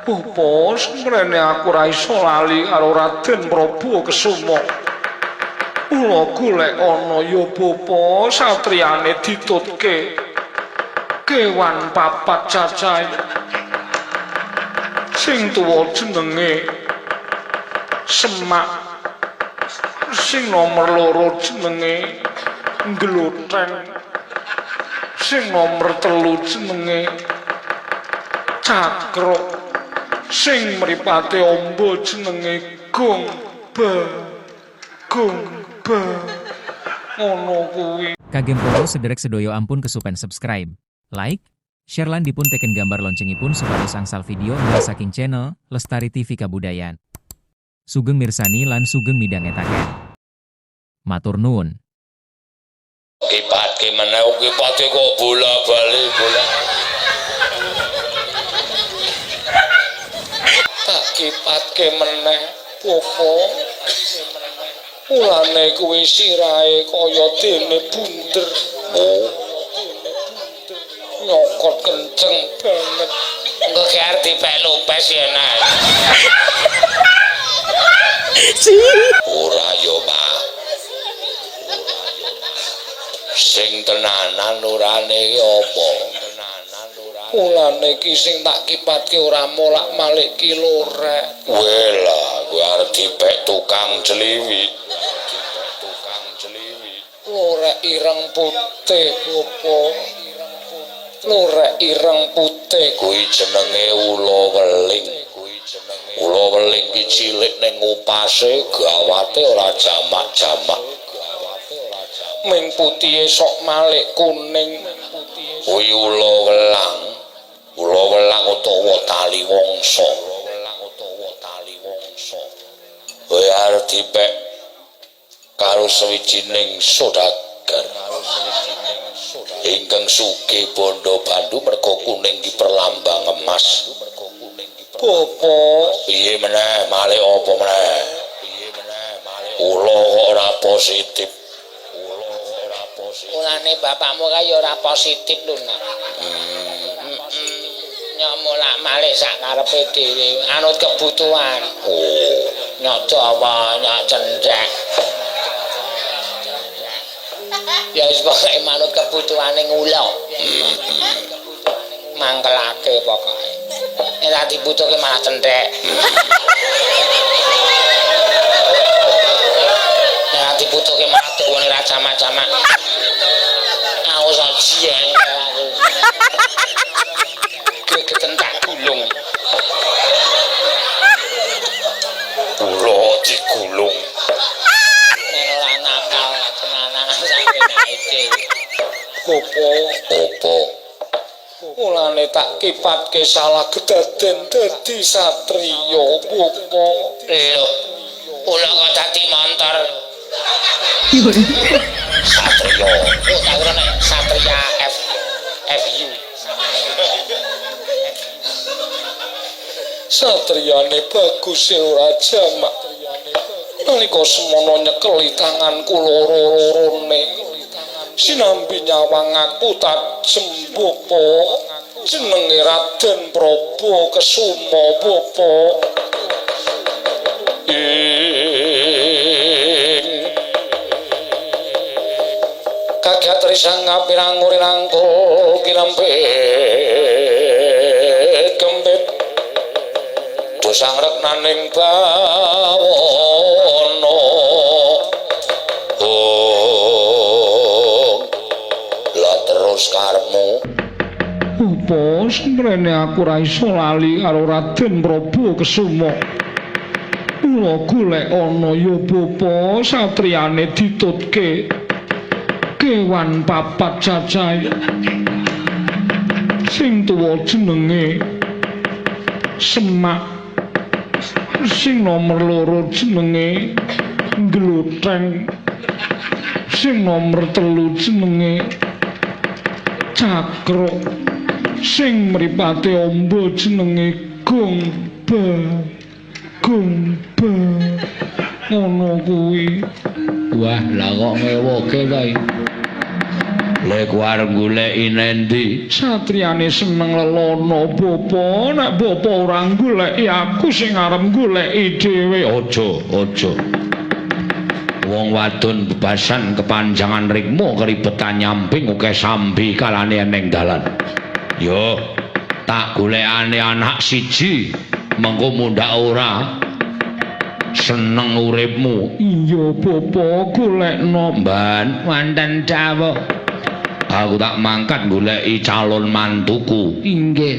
Bapa, semrene aku ora iso lali karo Raden Prabu Kesuma. Mula golek ana ya bapa, satriyane ditutke kewan papat cacahe. Sing tuwa jenenge Semak, sing nomor loro jenenge Gloteng, sing nomor telu jenenge Cakruk, sing mripate amba jenenge Gong Ba Gong Ba. Ngono kuwi. Kagem poro sederek sedoyo ampun kesupen subscribe, like, share lan dipun teken gambar loncengipun supados angsal video enggal saking channel Lestari TV Kabudayan. Sugeng mirsani lan sugeng midhangetaken. Matur nuwun. Kipatke meneh, kipatke kok bola-bali bola. Tak kipatke meneh, bapa. Mulane kuwi sirahe kaya dene bunder. Oh, nyokot kenceng banget. Engko ki arep dipek lupes ya, Nak. Ora yo, Pak. Sing tenanan urane iki apa? Mulane iki sing tak kipatke ora molak-malik ki lorek. Wela, kuwi arep dipek tukang celiwi. Lorek ireng putih, bapa. Lorek ireng putih kuwi jenenge ula weling. Ula weling ki cilik ning upase gawate ora jamak-jamak. Ming putihe sok malik kuning. Kuwi ula welang. Ula welang utawa tali wangsa. Kowe arep dipek karo sawijining sodagar ingkang sugih bondo bandu merga kuning ki perlambang emas. Bapa, piye meneh male apa meneh? Ula kok ora positif. Mulane bapakmu kae ya ora positif lho, Nak. Nyok molak-malik sak karepe dhewe, anut kebutuhan. Oh, nyok dawa, nyok cendhek. Ya wis pokoke manut kebutuhane ngula. Mangkelake pokoke. Nek ora dibutuhke malah cendhek. Nek ora dibutuhke malah dawane ra jamak-jamak. Aku sak jengkel aku. Gregeten tak gulung. Kula digulung. Nek ora nakal tenanan sakenake dhewe. Bapa, Apa? Mulane tak kipatke salah kedaden dadi satriya, bapa. Lho, kula kok dadi montor. Satriya. Oh, tak kira nek Satria F FU. Satriyane bagus ora jamak. Nalika semono nyekeli tanganku loro-lorone. Sinambi nyawang aku tajem, bapa. Jenenge Raden Prabu Kesuma, bapa. Ing kagat risang ngapirang urinangkul kinempit kempit dosang reknaning bawana. Oh, lah terus karepmu. Apa semrene aku ora iso lali karo Raden Prabu Kesuma. Mula golek ana ya bapa, satriyane ditutke kewan papat cacahe. Sing tuwa jenenge Semak, sing nomor loro jenenge Gloteng, sing nomor telu jenenge Cakruk, sing mripate amba jenenge Gong Ba Gong Ba. Ngono kuwi. Wah, lah kok ngewoke ta iki. Lek arep goleki nendi? Satriyane seneng lelono bapa, nek bapa ora goleki aku sing arep goleki dhewe. Aja, aja. Wong wadon bebasan kepanjangan rikma keribetan nyamping akeh sambi kalane eneng dalan. Yo, tak golekane anak siji, mengko mundhak ora seneng uripmu. Iya bapa, golekno. Mban, wonten dawuh. Aku tak mangkat goleki calon mantuku. Inggih.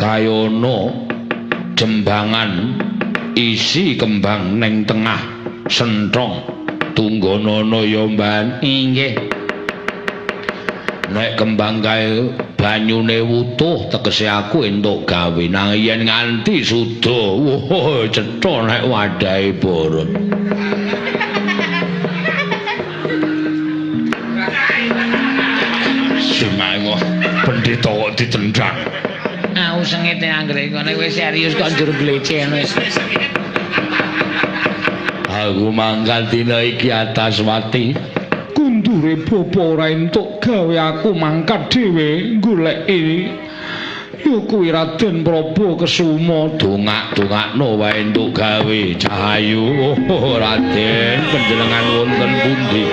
Kayono jembangan isi kembang neng tengah senthong tunggonono ya Mban. Inggih. Nek kembang kae banyune wutuh tegese aku entuk gawe, nang yen nganti suda, wah cetha nek wadahe borot. Semawa pendeta kok ditendang. Aku sengite anggere kok nek wis serius kok njur gleceh wis. Aku mangkat dina iki atas wati. Kundure bapa ora entuk gawe aku mangkat dhewe goleki. Ya kuwi Raden Prabu Kesuma. Dongak-dongakno wae entuk gawe Cahayu. Oh, Raden panjenengan wonten pundi?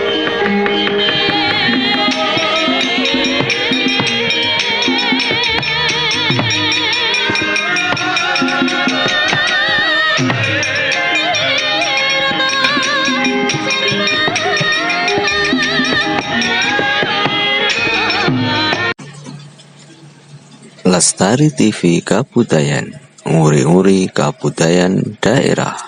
Lestari TV Kabudayan, nguri-nguri kabudayan daerah.